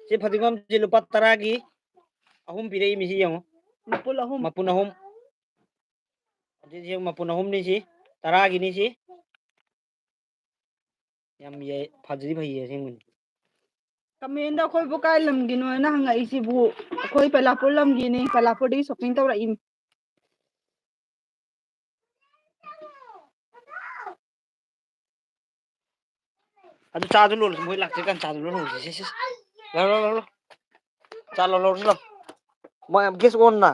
ꯁꯤ ꯐꯗꯤꯒꯣꯝꯁꯤ ꯂꯨꯄꯥ ꯇꯔꯥꯒꯤ ꯑꯍꯨꯝ ꯄꯤꯔꯛꯏ, ꯃꯤꯁꯤ ꯌꯦꯡꯉꯨ꯫ ꯃꯄꯨꯟ ꯑꯍꯨꯝ꯫ ꯃꯄꯨꯟ ꯑꯍꯨꯝ꯫ ꯑꯗꯩ ꯁꯤ ꯃꯄꯨꯟ ꯑꯍꯨꯝꯅꯤ ꯁꯤ, ꯇꯔꯥꯒꯤꯅꯤ ꯁꯤ꯫ ꯌꯥꯝ ꯌꯥꯏ, ꯐꯖꯗꯤ ꯐꯩꯌꯦ ꯑꯁꯦꯡꯕꯅꯤ꯫ Commentꯗ ꯑꯩꯈꯣꯏꯕꯨ ꯀꯥꯏ ꯂꯝꯒꯤꯅꯣ ꯍꯥꯏꯅ ꯍꯪꯉꯛꯏꯁꯤꯕꯨ? ꯑꯩꯈꯣꯏ ꯕꯂꯥꯄꯨꯔ ꯂꯝꯒꯤꯅꯤ, ꯕꯂꯥꯄꯨꯔꯗꯒꯤ shopping ꯇꯧꯔꯛꯏꯅꯤ꯫ ꯑꯗꯨ ꯆꯥꯗꯨ ꯂꯣꯜꯂꯁꯤ, ꯃꯣꯏ ꯂꯥꯛꯇ꯭ꯔꯤ ꯀꯥꯟ ꯆꯥꯗꯨ ꯂꯣꯜꯍꯧꯁꯤ꯫ ꯁꯤ, ꯁꯤ, ꯁꯤ꯫ ꯂꯥꯎ, ꯂꯥꯎ, ꯂꯥꯎ, ꯂꯥꯎ꯫ ꯆꯥ ꯂꯣꯜꯍꯧꯔꯁꯤ ꯂꯥꯎ꯫ ꯃꯣꯏ ꯌꯥꯝ gas onꯅ?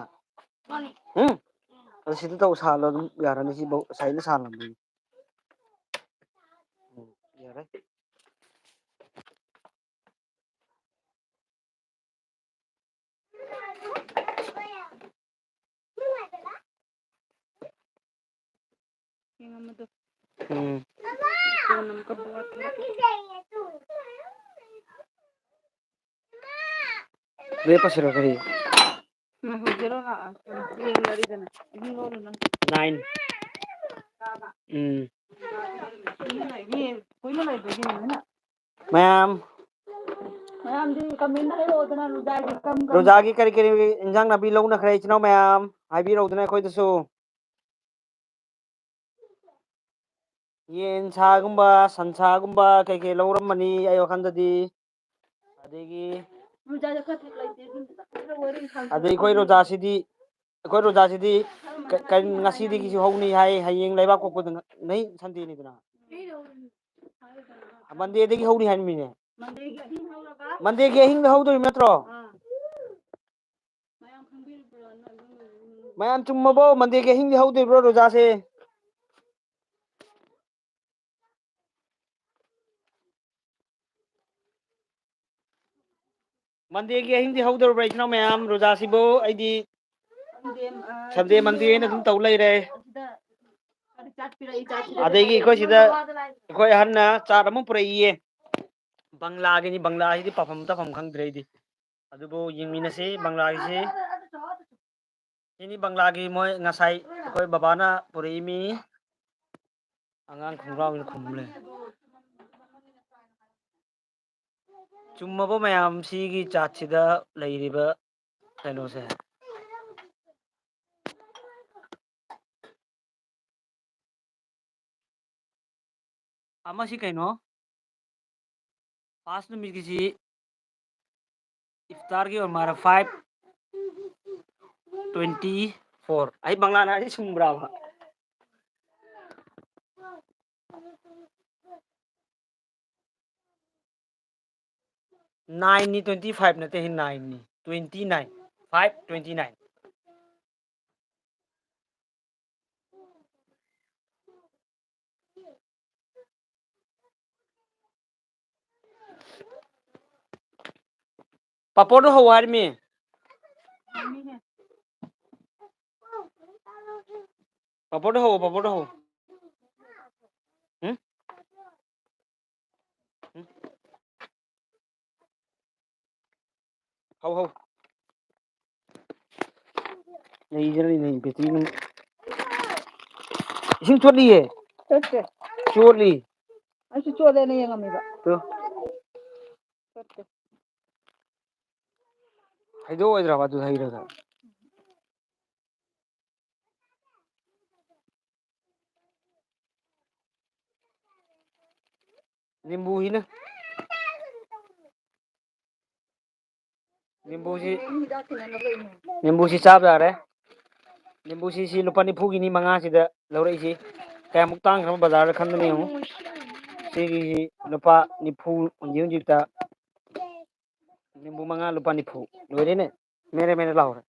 ꯎꯝ? ꯑꯗꯨ ꯁꯤꯗ ꯇꯧ ꯁꯥꯍꯜꯂꯣ ꯑꯗꯨꯝ ꯌꯥꯔꯅꯤ꯫ ꯁꯤ ꯕꯧ-, ꯁꯥꯏꯗ ꯁꯥꯍꯜꯂꯝꯕꯅꯤ꯫ ꯎꯝ, ꯌꯥꯔꯦ꯫ ꯌꯦꯡꯉꯝꯃꯗꯣ꯫ ꯎꯝ꯫ ꯐꯣꯟ ꯑꯃ ꯀꯞꯄ ꯋꯥꯠꯄ꯫ ꯂꯦꯞꯄꯁꯤꯔꯣ ꯀꯔꯤ? ꯉꯥꯏꯈꯣ, zero ꯂꯥꯛꯑ-, ꯌꯦꯡꯅꯔꯤꯗꯅ꯫ ꯑꯗꯨꯝ ꯂꯣꯜꯂꯣ ꯅꯪ꯫ Nine꯫ ꯇꯥꯕ? ꯎꯝ꯫ ꯃꯌꯥꯝ꯫ ꯃꯌꯥꯝꯗꯤ comment ꯍꯥꯏꯔꯛꯑꯣꯗꯅ, ꯔꯣꯖꯥꯒꯤ ꯀꯔꯝ ꯀꯔꯝ ꯔꯣꯖꯥꯒꯤ ꯀꯔꯤ ꯀꯔꯤ ꯏꯟꯖꯥꯡ ꯅꯥꯄꯤ ꯂꯧꯅꯈ꯭ꯔꯦ, ꯏꯆꯤꯟ ꯏꯅꯥꯎ ꯃꯌꯥꯝ? ꯍꯥꯏꯕꯤꯔꯛꯎꯗꯅ ꯑꯩꯈꯣꯏꯗꯁꯨ꯫ ꯌꯦꯟ ꯁꯥꯒꯨꯝꯕ, ꯁꯟꯁꯥꯒꯨꯝꯕ ꯀꯩ ꯀꯩ ꯂꯧꯔꯝꯃꯅꯤ ꯑꯩ ꯋꯥꯈꯜꯗꯗꯤ꯫ ꯑꯗꯒꯤ ꯔꯣꯖꯥꯗ ꯈꯔ ꯊꯛ ꯂꯩꯇꯦ, ꯑꯗꯨꯝ ꯈꯔ ꯋꯥꯔꯤ ꯁꯥꯟꯅ ꯑꯗꯩ ꯑꯩꯈꯣꯏ ꯔꯣꯖꯥꯁꯤꯗꯤ, ꯑꯩꯈꯣꯏ ꯔꯣꯖꯥꯁꯤꯗꯤ ꯀ-, ꯀ-, ꯉꯁꯤꯗꯒꯤꯁꯨ ꯍꯧꯅꯤ ꯍꯥꯏ, ꯍꯌꯦꯡ ꯂꯩꯕꯥꯛ ꯄꯣꯛꯄꯗ ꯉ-, ꯅꯩ ꯁꯟꯗꯦꯅꯤꯗꯅ꯫ ꯃꯟꯗꯦꯗꯒꯤ ꯍꯧꯅꯤ ꯍꯥꯏꯔꯝꯃꯤꯅꯦ꯫ ꯃꯟꯗꯦꯒꯤ ꯑꯍꯤꯡ ꯍꯧꯔꯒ ꯃꯟꯗꯦꯒꯤ ꯑꯍꯤꯡꯗ ꯍꯧꯗꯣꯔꯤꯕ ꯅꯠꯇ꯭ꯔꯣ? ꯑꯥ꯫ ꯃꯌꯥꯝ ꯈꯪꯕꯤꯔꯕ꯭ꯔꯣ? ꯃꯌꯥꯝ ꯆꯨꯝꯃꯕꯣ? ꯃꯟꯗꯦꯒꯤ ꯑꯍꯤꯡꯗ ꯍꯧꯗꯣꯔꯤꯕ꯭ꯔꯣ ꯔꯣꯖꯥꯁꯦ? ꯃꯟꯗꯦꯒꯤ ꯑꯍꯤꯡꯗꯤ ꯍꯧꯗꯧꯔꯕ꯭ꯔꯥ, ꯏꯆꯤꯟ ꯏꯅꯥꯎ ꯃꯌꯥꯝ, ꯔꯣꯖꯥꯁꯤꯕꯨ? ꯑꯩꯗꯤ ꯁꯟꯗꯦ, ꯑ, ꯁꯟꯗꯦ, ꯃꯟꯗꯦ ꯍꯥꯏꯅ ꯑꯗꯨꯝ ꯇꯧ ꯂꯩꯔꯦ꯫ ꯑꯁꯤꯗ ꯆꯥꯛ ꯄꯤꯔꯛꯏ, ꯆꯥꯛ ꯄꯤꯔꯛꯏ꯫ ꯑꯗꯒꯤ ꯑꯩꯈꯣꯏ ꯁꯤꯗ ꯑꯩꯈꯣꯏ ꯑꯍꯟꯅ ꯆꯥꯠ ꯑꯃ ꯄꯨꯔꯛꯏꯌꯦ꯫ ꯕꯪꯂꯥꯒꯤꯅꯤ, ꯕꯪꯂꯥꯁꯤꯗꯤ ꯄꯥꯐꯝ ꯇꯥꯐꯝ ꯈꯪꯗ꯭ꯔꯦ ꯑꯩꯗꯤ꯫ ꯑꯗꯨꯕꯨ ꯌꯦꯡꯃꯤꯟꯅꯁꯤ ꯕꯪꯂꯥꯒꯤꯁꯤ꯫ ꯁꯤꯅꯤ ꯕꯪꯂꯥꯒꯤ ꯃꯣꯏ ꯉꯁꯥꯏ ꯑꯩꯈꯣꯏ ꯕꯕꯥꯅ ꯄꯨꯔꯛꯏꯃꯤ꯫ ꯑꯉꯥꯡ ꯈꯣꯡꯒ꯭ꯔꯥꯎ ꯑꯣꯏꯅ ꯈꯨꯝ ꯂꯩ꯫ ꯆꯨꯝꯃꯕꯣ ꯃꯌꯥꯝ, ꯁꯤꯒꯤ ꯆꯥꯠꯁꯤꯗ ꯂꯩꯔꯤꯕ ꯀꯩꯅꯣꯁꯦ? ꯑꯃꯁꯤ ꯀꯩꯅꯣ? ꯐꯥꯔꯁ ꯅꯨꯃꯤꯠꯀꯤꯁꯤ ꯏꯐꯇꯥꯔꯒꯤ ꯑꯣꯏꯔ ꯃꯥꯜꯂꯦ, five twenty four꯫ ꯑꯩ ꯕꯪꯂꯥꯅ ꯍꯥꯏꯁꯤ ꯆꯨꯝꯕ꯭ꯔꯥꯕ? Nineꯅꯤ, twenty five ꯅꯠꯇꯦ, nineꯅꯤ, twenty nine, five twenty nine꯫ ꯄꯥꯄꯣꯔꯗꯣ ꯍꯧ ꯍꯥꯏꯔꯃꯤ꯫ ꯄꯥꯄꯣꯔꯗꯣ ꯍꯧ, ꯄꯥꯄꯣꯔꯗꯣ ꯍꯧ꯫ ꯎꯝ? ꯎꯝ? ꯍꯧ, ꯍꯧ꯫ ꯂꯩꯖꯔꯤ, ꯂꯩ, ꯕꯦꯇ꯭ꯔꯤ ꯅꯨꯡ-, ꯏꯁꯤꯡ ꯆꯣꯠꯂꯤꯌꯦ꯫ ꯆꯣꯠꯇꯦ꯫ ꯆꯣꯠꯂꯤ꯫ ꯑꯩꯁꯨ ꯆꯣꯠꯂꯦꯅ ꯌꯦꯡꯉꯝꯃꯤꯕ꯫ ꯇꯨ꯫ ꯍꯩꯗꯣꯛꯑꯣꯏꯗ꯭ꯔꯕ ꯑꯗꯨ ꯍꯩꯔꯒ? ꯅꯤꯝꯕꯨ ꯍꯤꯅ꯫ ꯅꯤꯝꯕꯨꯁꯤ, ꯅꯤꯝꯕꯨꯁꯤ ꯆꯥꯕ ꯌꯥꯔꯦ꯫ ꯅꯤꯝꯕꯨꯁꯤ, ꯁꯤ ꯂꯨꯄꯥ ꯅꯤꯐꯨꯒꯤꯅꯤ, ꯃꯉꯥꯁꯤꯗ ꯂꯧꯔꯛꯏꯁꯤ꯫ ꯀꯌꯥꯃꯨꯛ ꯇꯥꯡꯈ꯭ꯔꯕ ꯕꯖꯥꯔꯗ ꯈꯟꯗꯅ ꯌꯦꯡꯉꯨ꯫ ꯁꯤꯒꯤ ꯂꯨꯄꯥ ꯅꯤꯐꯨ ꯍꯧꯖꯤꯛ ꯍꯧꯖꯤꯛꯇ꯫ ꯅꯤꯝꯕꯨ ꯃꯉꯥ ꯂꯨꯄꯥ ꯅꯤꯐꯨ꯫ ꯂꯣꯏꯔꯦꯅꯦ꯫ ꯃꯦꯔꯦ ꯃꯦꯔꯦ ꯂꯥꯎꯔꯦ꯫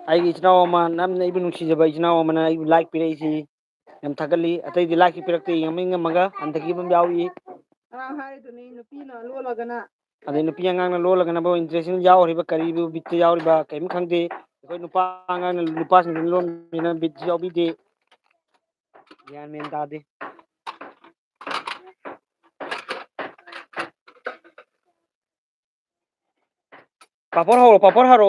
ꯑꯩꯒꯤ ꯏꯆꯤꯟ ꯏꯅꯥꯎ ꯑꯃ, ꯅꯝꯅ ꯑꯩꯕꯨ ꯅꯨꯡꯁꯤꯖꯕ ꯏꯆꯤꯟ ꯏꯅꯥꯎ ꯑꯃꯅ ꯑꯩꯕꯨ like ꯄꯤꯔꯛꯏꯁꯤ꯫ ꯌꯥꯝ ꯊꯥꯒꯠꯂꯤ꯫ ꯑꯇꯩꯗꯤ like ꯄꯤꯔꯛꯇꯦ, ꯌꯦꯡꯉꯝ ꯌꯦꯡꯉꯝꯃꯒ ꯍꯟꯊꯈꯤꯕ ꯑꯃ ꯌꯥꯎꯔꯤ꯫ ꯑꯉꯥꯡ ꯍꯥꯏꯔꯤꯗꯨꯅꯤ, ꯅꯨꯄꯤꯅ ꯂꯣꯜꯂꯒꯅ꯫ ꯑꯗꯩ ꯅꯨꯄꯤ ꯑꯉꯥꯡꯅ ꯂꯣꯜꯂꯒꯅꯕꯨ interest ꯌꯥꯎꯔꯤꯕ, ꯀꯔꯤꯕꯨ ꯕꯤꯠꯇ ꯌꯥꯎꯔꯤꯕ, ꯀꯔꯤꯝ ꯈꯪꯗꯦ꯫ ꯑꯩꯈꯣꯏ ꯅꯨꯄꯥ ꯑꯉꯥꯡꯅ ꯅꯨꯄꯥꯁꯤꯡꯁꯤꯅ ꯂꯣꯟꯕꯅꯤꯅ ꯕꯤꯠꯁꯨ ꯌꯥꯎꯕꯤꯗꯦ꯫ ꯒ꯭ꯌꯥꯟ ꯃꯦꯟ ꯇꯥꯗꯦ꯫ ꯄꯥꯐꯣꯔ ꯍꯧꯔꯣ, ꯄꯥꯐꯣꯔ ꯍꯧꯔꯣ꯫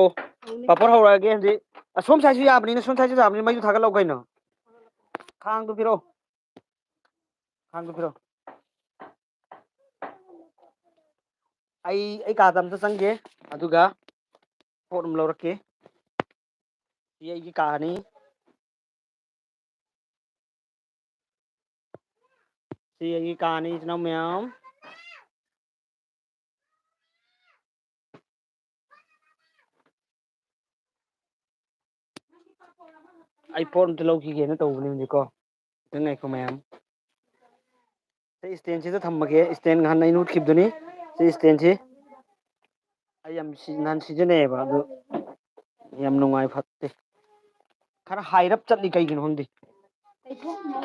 ꯄꯥꯐꯣꯔ ꯍꯧꯔꯛꯑꯒꯦ ꯍꯧꯖꯤꯛ꯫ ꯑꯁꯣꯝ ꯁꯥꯏꯠꯁꯨ ꯌꯥꯕꯅꯤꯅ, ꯁꯣꯝ ꯁꯥꯏꯠꯁꯨ ꯌꯥꯕꯅꯤꯅ ꯃꯩꯗꯨ ꯊꯥꯒꯠꯂꯛꯎ ꯀꯩꯅꯣ꯫ ꯈꯥꯡꯗꯨ ꯄꯤꯔꯛꯑꯣ꯫ ꯈꯥꯡꯗꯨ ꯄꯤꯔꯛꯑꯣ꯫ ꯑꯩ, ꯑꯩ ꯀꯥꯗ ꯑꯝꯇ ꯆꯪꯒꯦ꯫ ꯑꯗꯨꯒ ꯄꯣꯠ ꯑꯃ ꯂꯧꯔꯛꯀꯦ꯫ ꯁꯤ ꯑꯩꯒꯤ ꯀꯥꯅꯤ꯫ ꯁꯤ ꯑꯩꯒꯤ ꯀꯥꯅꯤ, ꯏꯆꯤꯟ ꯏꯅꯥꯎ ꯃꯌꯥꯝ꯫ ꯑꯩ ꯄꯣꯠ ꯑꯝꯇ ꯂꯧꯈꯤꯒꯦꯅ ꯇꯧꯕꯅꯦ ꯍꯧꯖꯤꯛꯀꯣ꯫ ꯈꯤꯇꯪ ꯉꯥꯏꯈꯣ ꯃꯌꯥꯝ꯫ ꯁꯤ stand ꯁꯤꯗ ꯊꯝꯃꯒꯦ꯫ Stand ꯅꯍꯥꯟ ꯑꯩꯅ ꯎꯠꯈꯤꯕꯗꯨꯅꯤ꯫ ꯁꯤ stand ꯁꯤ ꯑꯩ ꯌꯥꯝ ꯁꯤ-, ꯅꯍꯥꯟ ꯁꯤꯖꯤꯟꯅꯩꯌꯦꯕ, ꯑꯗꯨ ꯌꯥꯝ ꯅꯨꯡꯉꯥꯏ, ꯐꯠꯇꯦ꯫ ꯈꯔ ꯍꯥꯏꯔꯞ ꯆꯠꯂꯤ, ꯀꯩꯒꯤꯅꯣ ꯈꯪꯗꯦ꯫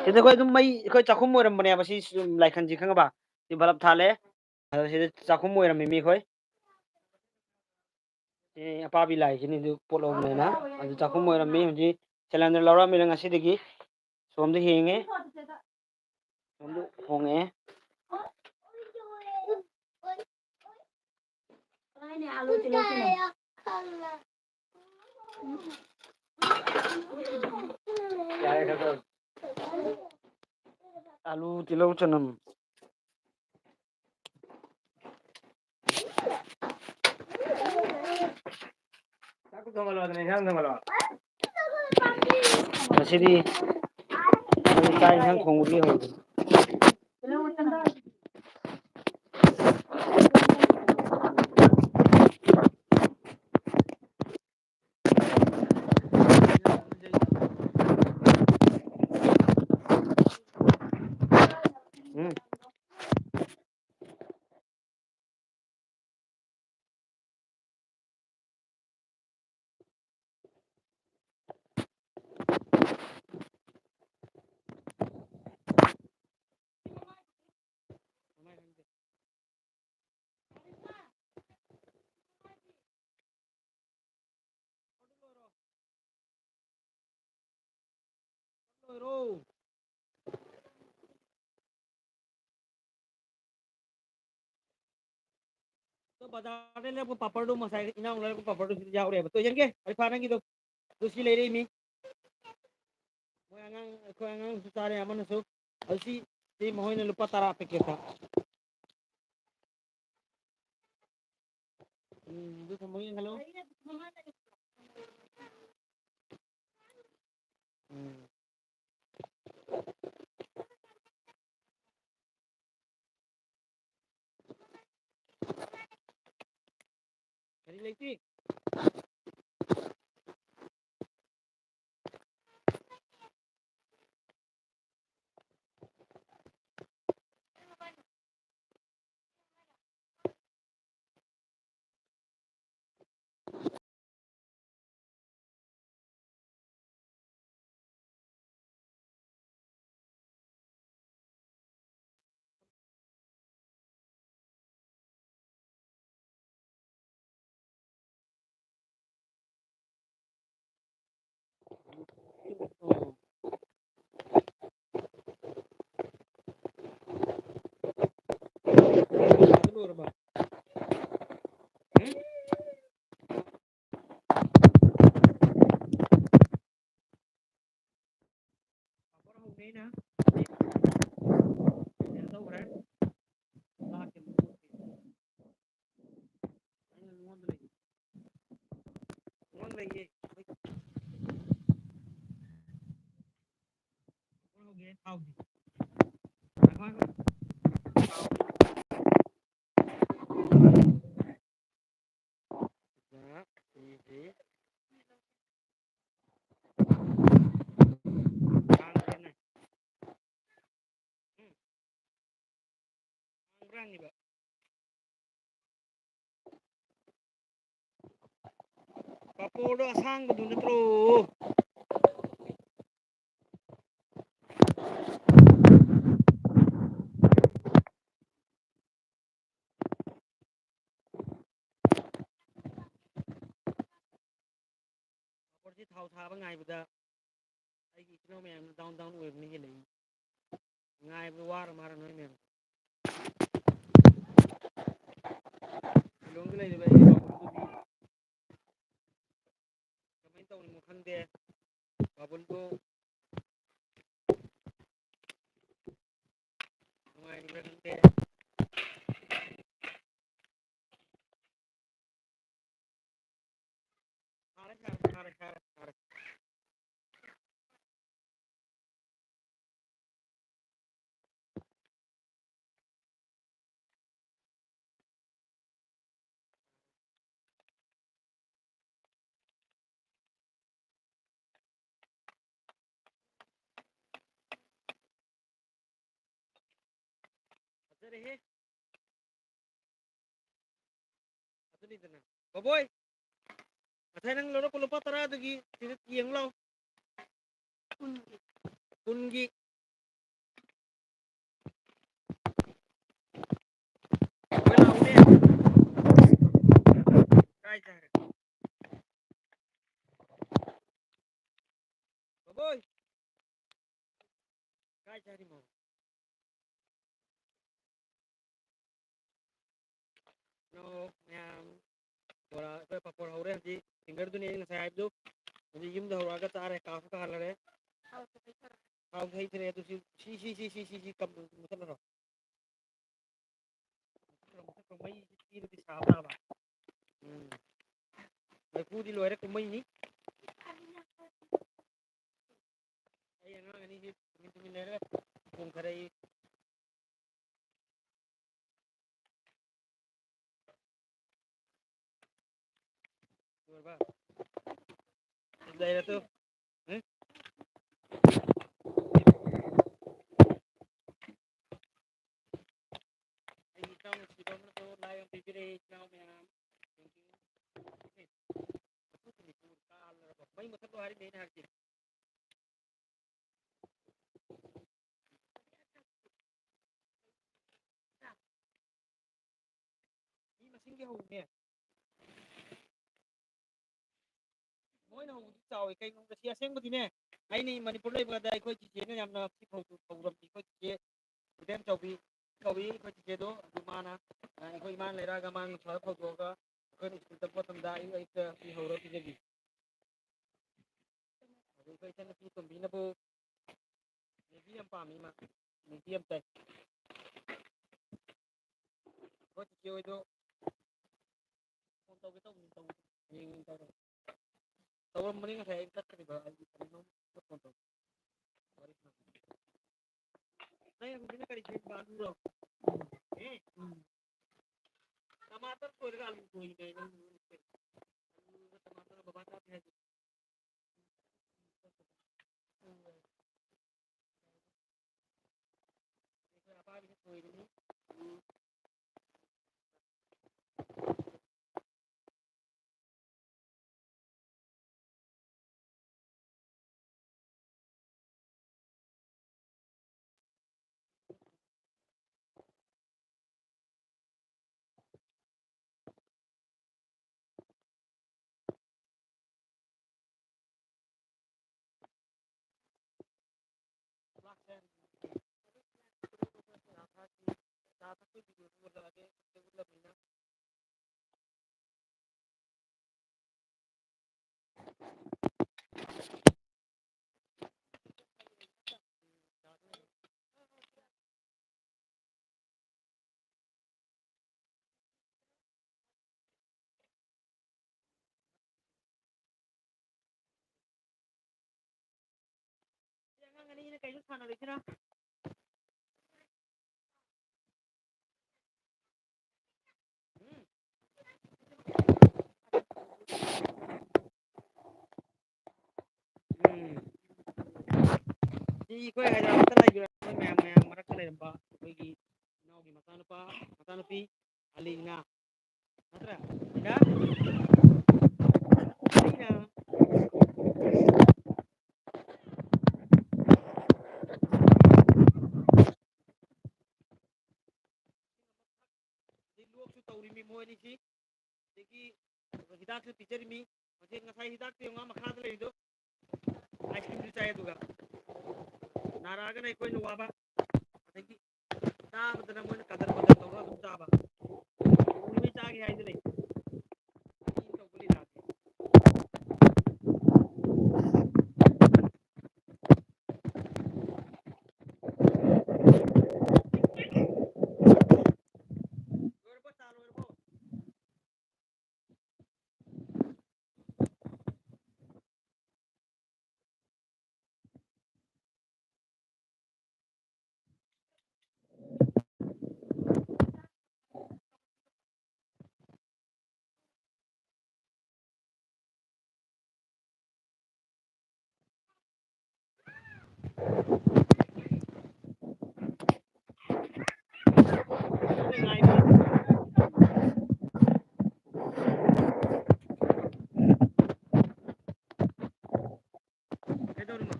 ꯁꯤꯗ ꯑꯩꯈꯣꯏ ꯑꯗꯨꯝ ꯃꯩ, ꯑꯩꯈꯣꯏ ꯆꯥꯛꯈꯨꯝ ꯑꯣꯏꯔꯝꯕꯅꯦꯕ ꯁꯤ ꯂꯥꯏꯈꯟꯁꯤ, ꯈꯪꯉꯕ? ꯁꯤ ꯕꯂꯞ ꯊꯥꯜꯂꯦ꯫ ꯑꯗꯣ ꯁꯤꯗ ꯆꯥꯛꯈꯨꯝ ꯑꯣꯏꯔꯝꯃꯤ ꯃꯤ ꯑꯩꯈꯣꯏ꯫ ꯁꯤ ꯑꯄꯥꯕꯤ ꯂꯥꯏꯁꯤꯅꯤ ꯑꯗꯨ ꯄꯣꯠ ꯂꯧꯕꯅꯦꯅ꯫ ꯑꯗꯨ ꯆꯥꯛꯈꯨꯝ ꯑꯣꯏꯔꯝꯃꯤ꯫ ꯍꯧꯖꯤꯛ cylinder ꯂꯧꯔꯛꯑꯃꯤꯅ ꯉꯁꯤꯗꯒꯤ ꯁꯣꯝꯗ ꯍꯦꯡꯉꯦ꯫ ꯁꯣꯝꯗ ꯍꯣꯡꯉꯛꯑꯦ꯫ ꯑꯂꯨ, ꯇꯤꯜꯍꯧ, ꯆꯅꯝ꯫ ꯆꯥꯛ ꯊꯣꯡꯍꯜꯂꯣꯗꯅ, ꯏꯟꯁꯥꯡ ꯊꯣꯡꯍꯜꯂꯣ꯫ ꯉꯁꯤꯗꯤ ꯅꯪ ꯆꯥꯛ ꯏꯟꯁꯥꯡ ꯊꯣꯡꯕꯗꯤ ꯍꯧꯔꯕꯣ? ꯎꯝ꯫ ꯂꯣꯏꯔꯣ꯫ ꯑꯗꯣ ꯕꯖꯥꯔꯗꯩ ꯂꯩꯔꯛꯄ ꯄꯥꯄꯔꯗꯣ, ꯉꯁꯥꯏ ꯏꯅꯥꯎ ꯂꯩꯔꯛꯄ ꯄꯥꯄꯔꯗꯣ ꯁꯤꯗ ꯌꯥꯎꯔꯦꯕ꯫ ꯇꯣꯏꯖꯟꯒꯦ, ꯑꯩ ꯐꯥ ꯅꯪꯒꯤꯗꯣ꯫ ꯑꯗꯨ ꯁꯤ ꯂꯩꯔꯛꯏ ꯃꯤ꯫ ꯃꯣꯏ ꯑꯉꯥꯡ, ꯑꯩꯈꯣꯏ ꯑꯉꯥꯡꯁꯨ ꯆꯥꯔꯦ ꯑꯃꯅꯁꯨ꯫ ꯑꯗꯨ ꯁꯤ, ꯁꯤ ꯃꯈꯣꯏꯅ ꯂꯨꯄꯥ ꯇꯔꯥ ꯄꯦꯀꯦꯠꯇ꯫ ꯎꯝ, ꯑꯗꯨ ꯊꯝꯃꯒ ꯌꯦꯡꯍꯜꯂꯣ꯫ ꯎꯝ꯫ ꯀꯔꯤ ꯂꯩꯇꯦ? ꯂꯩꯌꯦ꯫ ꯍꯧꯒꯦ, ꯊꯥꯎꯗꯤ꯫ ꯉꯥꯏꯈꯣ, ꯉꯥꯏꯈꯣ꯫ ꯁꯤꯗ ꯁꯤꯁꯤ ꯍꯥꯡꯈ꯭ꯔꯅꯤ꯫ ꯎꯝ꯫ ꯍꯥꯡꯈ꯭ꯔꯅꯤꯕ꯫ ꯄꯥꯐꯣꯔꯗꯣ ꯑꯁꯥꯡꯕꯗꯨ ꯅꯠꯇ꯭ꯔꯣ? ꯄꯥꯐꯣꯔꯁꯤ ꯊꯥꯎ ꯁꯥꯕ ꯉꯥꯏꯕꯗ ꯑꯩꯒꯤ ꯏꯆꯤꯟ ꯏꯅꯥꯎ ꯃꯌꯥꯝꯅ down down ꯑꯣꯏꯕꯅ ꯍꯦꯜꯂꯛꯏ꯫ ꯉꯥꯏꯕꯗ ꯋꯥꯔ ꯃꯥꯔ ꯅꯣꯏ ꯃꯌꯥꯝ꯫ ꯁꯤꯂꯣꯡꯗ ꯂꯩꯔꯤꯕ ꯑꯩꯒꯤ ꯄꯥꯐꯣꯔꯗꯨꯗꯤ ꯀꯃꯥꯏꯅ ꯇꯧꯔꯤꯅꯣ ꯈꯪꯗꯦ꯫ ꯕꯥꯕꯨꯜꯕꯨ ꯅꯨꯡꯉꯥꯏꯔꯤꯕ꯭ꯔꯥ ꯈꯪꯗꯦ꯫ ꯁꯥꯔꯦ, ꯁꯥꯔꯦ, ꯁꯥꯔꯦ, ꯁꯥꯔꯦ, ꯁꯥꯔꯦ꯫ ꯐꯖꯔꯦꯍꯦ꯫ ꯑꯗꯨꯅꯤꯗꯅ꯫ ꯕꯣꯕꯣꯏ, ꯉꯁꯥꯏ ꯅꯪ ꯂꯧꯔꯛꯄ ꯂꯨꯄꯥ ꯇꯔꯥꯗꯨꯒꯤ ꯁꯤꯗ ꯌꯦꯡꯉꯨ ꯂꯥꯎ꯫ ꯀꯨꯟꯒꯤ꯫ ꯕꯣꯕꯣꯏ ꯂꯥꯎꯅꯦ꯫ ꯀꯥꯏ ꯆꯠꯈ꯭ꯔꯦ? ꯕꯣꯕꯣꯏ꯫ ꯀꯥꯏ ꯆꯠꯈ꯭ꯔꯤꯃꯣ? ꯅꯣ, ꯃꯌꯥꯝ꯫ ꯕꯣꯔꯥ, ꯑꯩꯈꯣꯏ ꯄꯥꯐꯣꯔ ꯍꯧꯔꯦ ꯍꯧꯖꯤꯛ꯫ Finger ꯗꯨꯅꯦ ꯑꯩꯅ ꯉꯁꯥꯏ ꯍꯥꯏꯕꯗꯨ꯫ ꯍꯧꯖꯤꯛ ꯌꯨꯝꯗ ꯍꯧꯔꯛꯑꯒ ꯆꯥꯔꯦ, ꯀꯥꯁꯨ ꯀꯥꯍꯜꯂꯔꯦ꯫ ꯊꯥꯎ ꯍꯩꯇ꯭ꯔꯦ ꯑꯗꯨꯁꯨ꯫ ꯁꯤ, ꯁꯤ, ꯁꯤ, ꯀꯝ-, ꯃꯨꯊꯠꯂꯔꯣ? ꯃꯨꯊꯠꯈ꯭ꯔꯣ, ꯃꯨꯊꯠꯈ꯭ꯔꯣ, ꯃꯩ ꯄꯤꯔꯗꯤ ꯁꯥꯕ ꯇꯥꯕ꯫ ꯎꯝ꯫ ꯍꯩꯀ꯭ꯔꯨꯗꯤ ꯂꯣꯏꯔꯦ, ꯀꯨꯝꯍꯩꯅꯤ꯫ ꯑꯩ ꯑꯉꯥꯡ ꯑꯅꯤꯁꯤ ꯇꯨꯃꯤꯟ ꯇꯨꯃꯤꯟ ꯂꯩꯔꯒ ꯈꯣꯡꯊꯔꯛꯏ꯫ ꯂꯣꯏꯔꯕ? ꯂꯩꯔꯦ ꯇꯨ꯫ ꯎꯝ? ꯑꯩꯒꯤ ꯏꯆꯥꯎ ꯅꯨꯡꯁꯤꯕ ꯑꯃꯅꯁꯨ ꯂꯥꯏ ꯑꯃ ꯄꯤꯕꯤꯔꯛꯏ, ꯏꯆꯥꯎ ꯃꯌꯥꯝ꯫ ꯃꯩ ꯃꯨꯊꯠꯂꯣ ꯍꯥꯏꯔꯤꯅꯦ ꯑꯩꯅ ꯍꯥꯏꯁꯦ꯫ ꯃꯤ ꯃꯁꯤꯡꯒꯤ ꯍꯧꯅꯦ꯫ ꯃꯣꯏꯅ ꯍꯧꯕꯗꯤ ꯆꯥꯎꯋꯤ꯫ ꯀꯩꯒꯤꯅꯣꯗ ꯁꯤ ꯑꯁꯦꯡꯕꯗꯤꯅꯦ, ꯑꯩꯅ ꯃꯅꯤꯄꯨꯔ ꯂꯩꯕꯗ ꯑꯩꯈꯣꯏ ꯆꯤꯆꯦꯅ ꯌꯥꯝꯅ ꯁꯤ ꯐꯧ-, ꯐꯧꯔꯝꯃꯤ꯫ ꯑꯩꯈꯣꯏ ꯆꯤꯆꯦ ꯏꯕꯦꯝ ꯆꯧꯕꯤ ꯀꯧꯏ꯫ ꯑꯩꯈꯣꯏ ꯆꯤꯆꯦꯗꯣ ꯑꯗꯨ ꯃꯥꯅ, ꯑ, ꯑꯩꯈꯣꯏ ꯏꯃꯥꯅ ꯂꯩꯔꯛꯑꯒ ꯃꯥꯅ ꯅꯨꯡꯁꯥꯗ ꯐꯧꯗꯣꯛꯑꯒ ꯑꯩꯈꯣꯏꯅ ꯁ꯭ꯀꯨꯜ ꯇꯝꯕ ꯃꯇꯝꯗ ꯑꯌꯨꯛ ꯑꯌꯨꯛꯇ ꯁꯤ ꯍꯧꯔꯒ ꯄꯤꯖꯕꯤ꯫ ꯑꯗꯨꯒ ꯏꯆꯟꯅꯨꯄꯤ ꯇꯣꯝꯕꯤꯅꯕꯨ ꯃꯦꯒꯤ ꯌꯥꯝ ꯄꯥꯝꯃꯤ ꯃꯥ꯫ ꯃꯦꯒꯤ ꯌꯥꯝ ꯆꯥꯏ꯫ ꯑꯩꯈꯣꯏ ꯆꯤꯆꯦ ꯍꯣꯏꯗꯣ ꯐꯣꯟ ꯇꯧꯒꯦ ꯇꯧꯕꯅꯤ, ꯇꯧ-, ꯍꯌꯦꯡ ꯑꯣꯏꯅ ꯇꯧꯔꯒꯦ꯫ ꯇꯧꯔꯝꯕꯅꯤ ꯉꯁꯥꯏ ꯑꯩ ꯆꯠꯈ꯭ꯔꯤꯕ, ꯑꯩꯒꯤ ꯀꯩꯅꯣꯝ ꯐꯣꯟ ꯇꯧ-, ꯋꯥꯔꯤ ꯁꯥꯟꯅ-, ꯅꯪ ꯍꯧꯖꯤꯛꯅ ꯀꯔꯤ ꯁꯦꯝꯕ? ꯑꯂꯨꯔꯣ? ꯎꯝ꯫ ꯇꯃꯥꯇꯔ ꯁꯣꯏꯔꯒ ꯑꯂꯨ ꯁꯣꯏꯔꯤꯅꯦ ꯅꯪ꯫ ꯑꯂꯨꯒ ꯇꯃꯥꯇꯔꯒ ꯕꯕꯥ ꯆꯥꯗꯦ ꯍꯥꯏꯗꯨꯗꯤ꯫ ꯀꯩꯅꯣ ꯁꯥꯟꯅꯔꯤꯁꯤꯅ? ꯎꯝ꯫ ꯎꯝ꯫ ꯁꯤ ꯑꯩꯈꯣꯏ ꯍꯥꯏꯗ꯭ꯔꯕꯥꯗꯇ ꯂꯩꯈꯤꯕ ꯑꯩꯈꯣꯏ ꯃꯌꯥꯝ, ꯃꯌꯥꯝ ꯃꯔꯛꯇ ꯂꯩꯔꯝꯕ ꯑꯩꯈꯣꯏꯒꯤ ꯏꯅꯥꯎꯒꯤ ꯃꯆꯥꯅꯨꯄꯥ, ꯃꯆꯥꯅꯨꯄꯤ ꯑꯂꯤꯅ꯫ ꯅꯠꯇ꯭ꯔꯥ? ꯑꯂꯤꯅ꯫ ꯑꯂꯤꯅ꯫ ꯑꯗꯩ ꯂꯣꯛꯁꯨ ꯇꯧꯔꯤꯃꯤ ꯃꯣꯏ ꯑꯅꯤꯁꯤ꯫ ꯑꯗꯒꯤ ꯍꯤꯗꯥꯛꯁꯨ ꯄꯤꯖꯔꯤꯃꯤ꯫ ꯍꯧꯖꯤꯛ ꯉꯁꯥꯏ ꯍꯤꯗꯥꯛꯇꯤ ꯉꯥ ꯃꯈꯥꯗ ꯂꯩꯔꯤꯗꯣ꯫ ꯑꯥꯏꯁ ꯀ꯭ꯔꯤꯝꯁꯨ ꯆꯥꯏ ꯑꯗꯨꯒ꯫ ꯅꯥꯔꯛꯑꯒꯅ ꯑꯩꯈꯣꯏꯅ ꯋꯥꯕ꯫ ꯑꯗꯒꯤ ꯆꯥꯕꯗꯅ ꯃꯣꯏꯅ ꯀꯗꯔ ꯐꯗꯔ ꯇꯧꯔꯒ ꯑꯗꯨꯝ ꯆꯥꯕ꯫ ꯎꯔꯤꯉꯩ ꯆꯥꯒꯦ ꯍꯥꯏꯗꯤ ꯂꯩ꯫ ꯃꯤ ꯇꯧꯕ ꯂꯤꯂꯥꯁꯦ꯫ ꯂꯣꯏꯔꯕꯣ? ꯆꯥ ꯂꯣꯏꯔꯕꯣ? ꯀꯩꯗꯧꯔꯤꯅꯣ?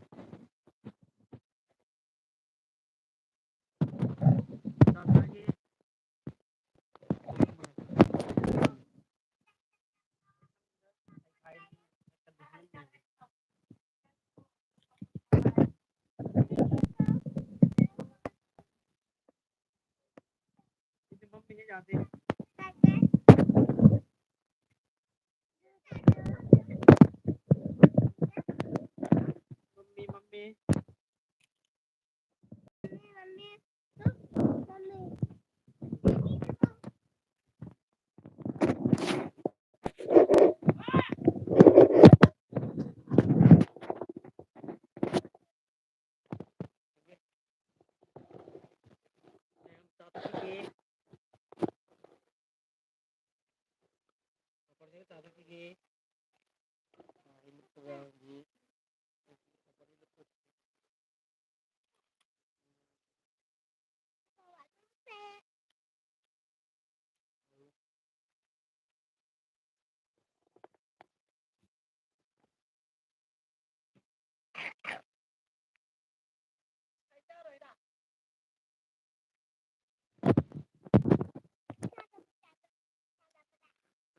ꯃꯝꯃꯤ, ꯃꯝꯃꯤ꯫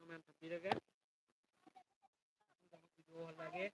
ꯃꯌꯥꯝ ꯊꯝꯕꯤꯔꯒꯦ꯫ ꯍꯜꯂꯒꯦ꯫